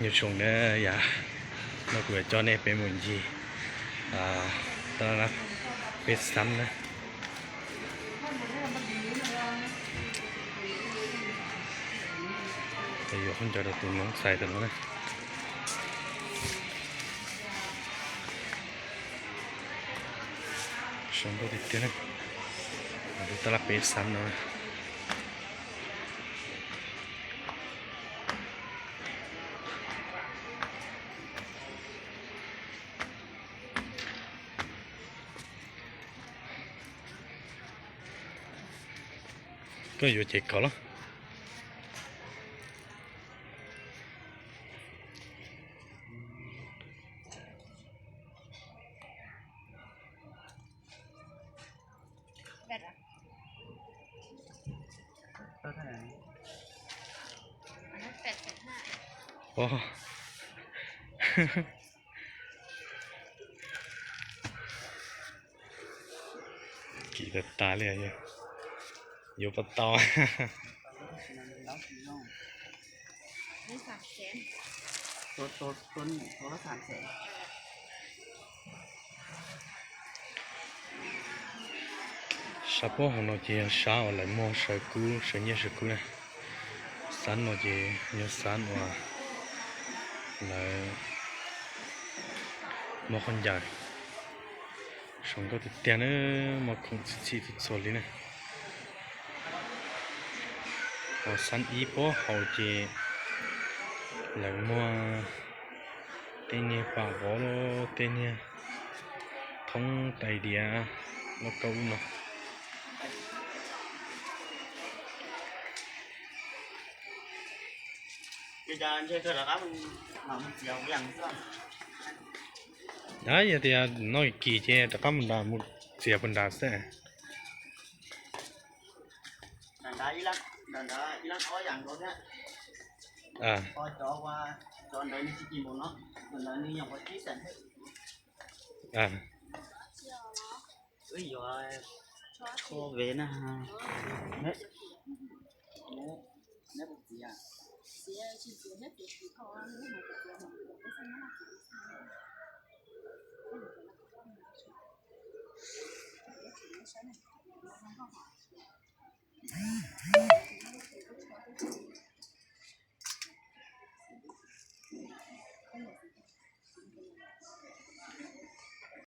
Nyob zoo na yom, no kuv yuav coj nej peb mus ncig, peb xab na. Yuav qhov ncauj rau tus noob txais tus no na. Zoo nkauj tiag tiag na. Tus tab laj peb xab no. Koj yuav ces kov los. Kim tas tas li, yuav puas tau. Sab puab hauv no ces yog sab uas lawv muag sawv kub, sawv nyiaj sawv kub na. Xab no ces yog xab uas lawv muag khaub ncaws. Zoo nkauj tiag tiag na, muaj khoom txhij txhij txhua txhua li na. Hos xab ib puab hauv ces lawv muag tej niag pam vov los tej niag thoob tais diav los kaub ub no. Yog tias noj kis ces rov qab mus nram, mus txiav puag nram xwb.